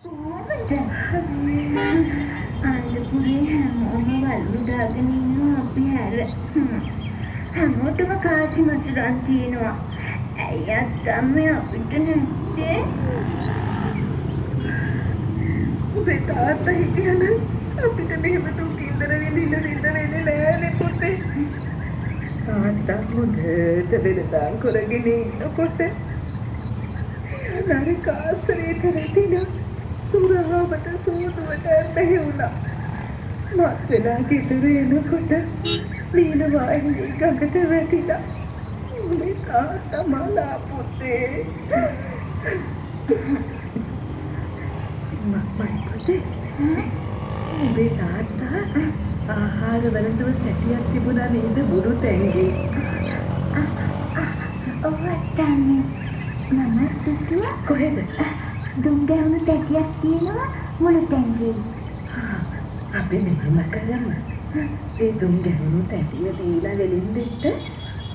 කොහොමද? අන්දපුරේ හැමෝම වලලු දාගෙන ඉන්නවා අපි හැර. හැමෝටම කාසි මසුරන් තියෙනවා. ඇයි අත්තම්මේ අපිට නැත්තේ? උඹේ තාත්තා හිටියනම් අපිට මෙහෙම දුක් ඉඳර විඳින්න සිද්ධ වෙන්නේ නෑනේ පුතේ. තාත්තා හොඳට වෙනදාම් කරගෙන ඉන්නකොට එයා නරක ආශ්‍රයයට රැඳිලා සුරාවට සූදුවට ඇබ්බැහි වුණා. මත් වෙලා ගෙදර එනකොට නීලවාහිනී ගඟට වැටිලා. උඹේ තාත්තා මලා පුතේ. මයි පුතේ, උඹේ තාත්තා ආහාර වැළඳුව තැටියක් තිබුණා නේද බුරු තැංගේ? ඔව් අත්තම්මේ. මමත් දුටුවා. කොහෙද? දුම් ගැහුණු තැටියක් තියෙනවා මුළු තැංගේ. අපි මෙහෙම කරමු. ඒ දුම් ගැහුණු තැටිය දීලා වෙලින්දෙට්ට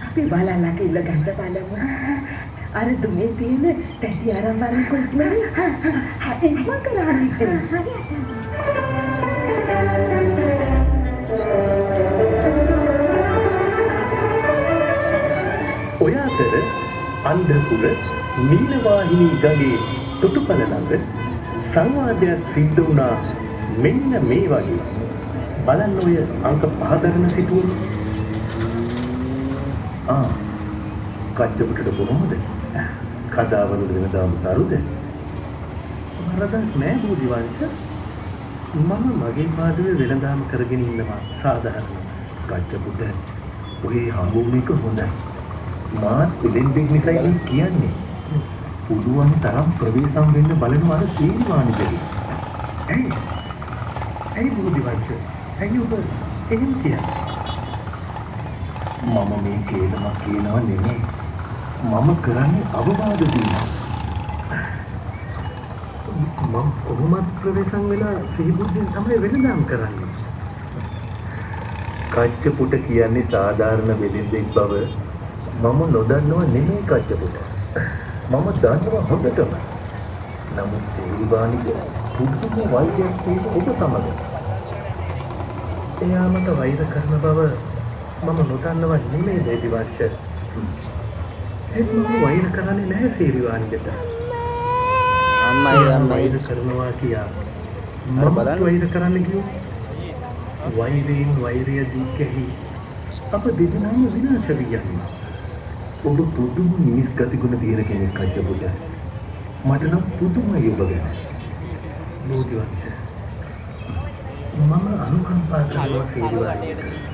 අපි බලලා කිල්ල ගන්න බලමු. අර දුමේ තියෙන තැටි අරන් බලන්නකො ඉක්මනින්. ඉක්මන් කරන්න ඉතින්. හරි අත්තම්මේ. ඔය අතර අන්ධපුර නීලවාහිනී ගඟේ තොටුපළ ළඟ සංවාදයක් සිද්ධ වුණා මෙන්න මේ වගේ. බලන්න ඔය අංක 5 දරන සිතුවම. ආ, කච්චපුටට කොහොමද? කදාවල වෙනදාම සරුද? වරදක් නෑ බෝධිවංශ. මම මගේ පාඩුවේ වෙළඳාම කරගෙන ඉන්නවා සාධාරණව. කච්චපුට ඔය හම්බුන එක හොඳයි. මාත් වෙලෙන්දෙක් නිසායි මේ කියන්නේ. පුළුවන් තරම් ප්‍රවේශම් වෙන්න බලනවා අර සීරිවාණිජගේ. ඇයි? ඇයි බෝධිවංශ? ඇයි ඔබ එහෙම කියන්නේ? මම මේ කේලමක් කියනව නෙමෙයි. මම කරන්නේ අවවාද දීමක්. මම කොහොමත් ප්‍රවේශම් වෙලා සිහිබුද්ධියෙන් තමයි වෙළඳාම් කරන්නේ. කච්චපුට කියන්නේ සාධාරණ වෙලෙන්දෙක් බව මම නොදන්නව නෙමෙයි කච්චපුට. මම දන්නවා හොඳටම. නමුත් සේරිවාණිජ පුදුම වෛරයක් තියෙන ඔබ සමග. එයා මට වෛර කරන බව මම නොදන්නව නෙමෙයි බෝධිවංශ. ඒත් මම වෛර කරන්නේ නැහැ සේරිවාණිජට. අම්මයි එයා අම්මයි වෛර කරනවා කියා අර මමත් බලන්න. වෛර කරන්න ගියොත් වෛරයෙන් වෛරය දිග්ගැහි අප දෙදෙනාම විනාශ වී යනවා. ඔබ පුදුම මිනිස් ගතිගුණ තියෙන කෙනෙක් කච්චපුට. මට නම් පුදුමයි ඔබ ගැන. බෝධිවංශ, මම අනුකම්පා කරනවා සේරිවාණිජට.